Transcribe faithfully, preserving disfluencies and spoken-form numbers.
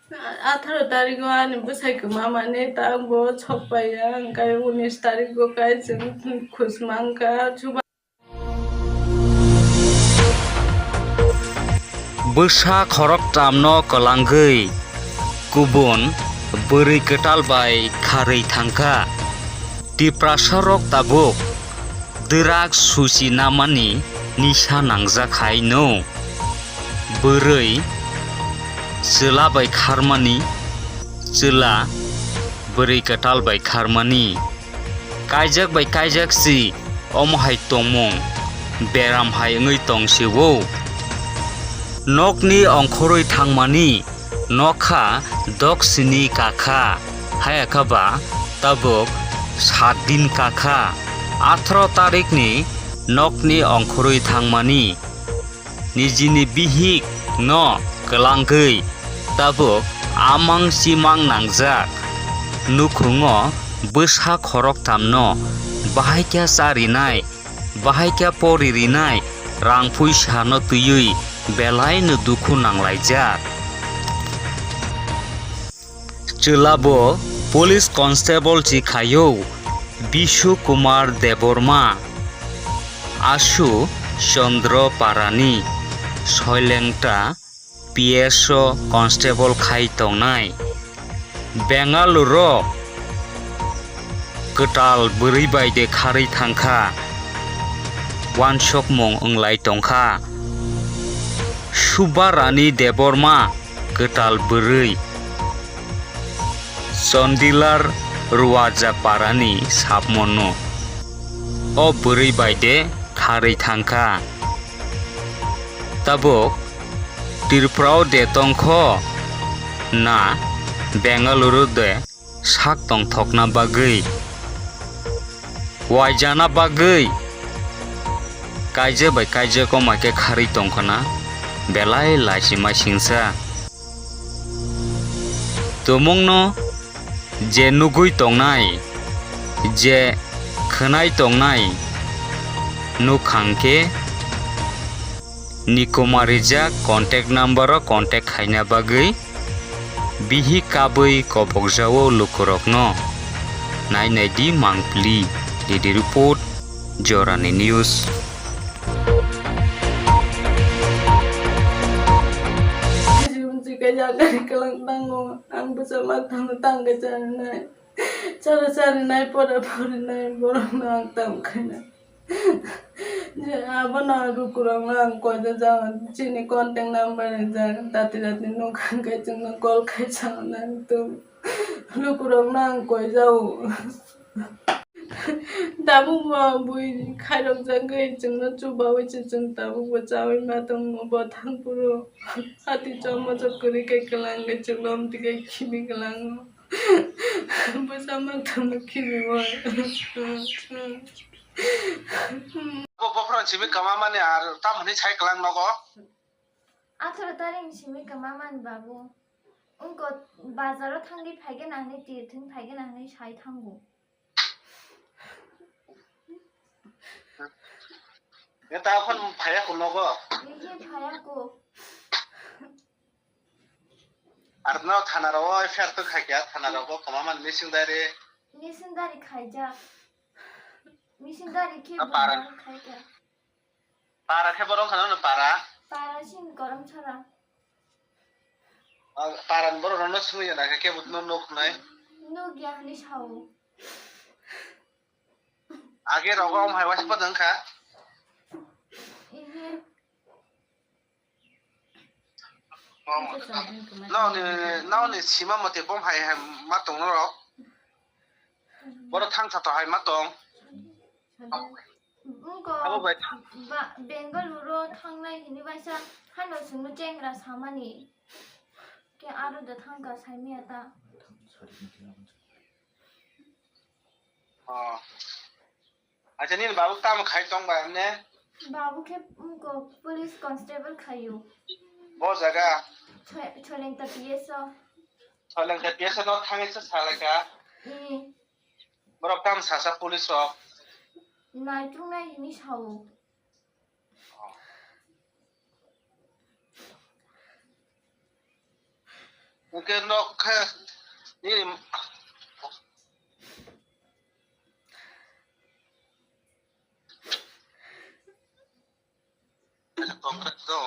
Atharo tarigo ani bwsai kwmamani, tang bo sok paiya, hwnkhe unis tarigo kai chwng khusmang kha, chuba. Bwsa khoroktamno kwlangwi kubun bwrwi kwtal bai kharwi thangkha. Tiprasarok tabuk dwrak suchi namani nisa nangjak hai no. Bwrwi chwla bai kharmani, chwla bwrwi kwtal bai kharmani. Kaijak bai kaijak si omo hai tongmung, beram hai wngwi tong si-o. Nokni ongkhorwi thangmani nokha dok sini kakha, hayakha ba tabuk saat din kakha. Atharo tarikni nokni ongkhorwi thangmani nijini bihik no kwlangwi tabuk amang chimang nangjak. Nukhungo bwsa khoroktamno bahai khe charinai, bahai khe poririnai, rang puisa no twiwi belai no dukhu nanglaijak. Chwla bo police constable si khaio, Bishu Kumar Debbarma, Ashu Chandra Parani, Soilengta P S o constable khai tongnai. Bengaluru kwtal bwrwi bai de kharwi thangkha, wansokmung wnglai tongkha. Subarani Debbarma kwtal bwrwi. Chondilar Ruaja parani sapmono o bwrwi bai de kharwi thangkha. Tabuk Tripura o de tongkho na Bengaluru de sak tongthokna bagwi, waijana bagwi kaijak bai kaijak o mai khe kharwi tongkhana belai laisima singsa. Tumungno je nugwi tongnai, je khwnai tongnai, nukhang khe nikoma rijak contact number o contact khaina bagwi bihik kabwi kobokjao lukurokno. Nai nai di mangpili, D D report, Jorani news. Ang bwsa ma tangwi tangwi charinai. Chara charinai, pora porinai, borokno ang tamo khainai. Je abono lukurokno ang koida jao, chini contact number rijak, dati dati nukha khe chwngno call khai sanai tong. Lukurokno ang koi jao. Tabuk bo bui khairokjagwi chwngno chubaui se chwng tabuk bo chaui ma tongo bo thangphuru. Hati chomo chok kwrwi khe kwlangwi chwngno amtwi khe khibi kwlango. Bwsa ma tongma khibi bo. Bo bophron simi kwma mani ar tamo hwnwi sai kwlang nogo? Atharo tarik ni simi kwma mani babu. Wngkha bazaro thangwi phaikhe nangni tirthwng phaikhe nangni sai thango. Neta aphano phaya ko nogo? Ehe, phaya ko. Ar no thana rogo F I R to khaikya, thana rogo kwma mani missing diary. Missing diary khaijak. Missing diary khe para. Bumung khaikya. Para khe borok khana no para. Para sin korom sara. Ah, para ni borok no sumui ya na khe kebo no nuk nai. Nuk ya ni sao. Age rogo om hai wasi pa dang kha. Ehe. Noni, noni sima mate bom hai hai ma tong norok. Boro thang tha to hai ma tong. Wngkha. Abo bai thang. Ba, Bengaluru thangnai hini baisa hano chwngno chengra samani. Khe aro da thangkha saimaya ta. Oh. Acha, nini babu tamo khai tong bai ne? Babu khe wngkha police constable khaio. Bo jaga? Choi-, Choilengta P S o. Choilengta P S o no thangwi se salai kha? Ee. Borok tamo sasa police rok? Naichungnai hini sao. Oh. Hwnkhe nok khe nini tongkha to.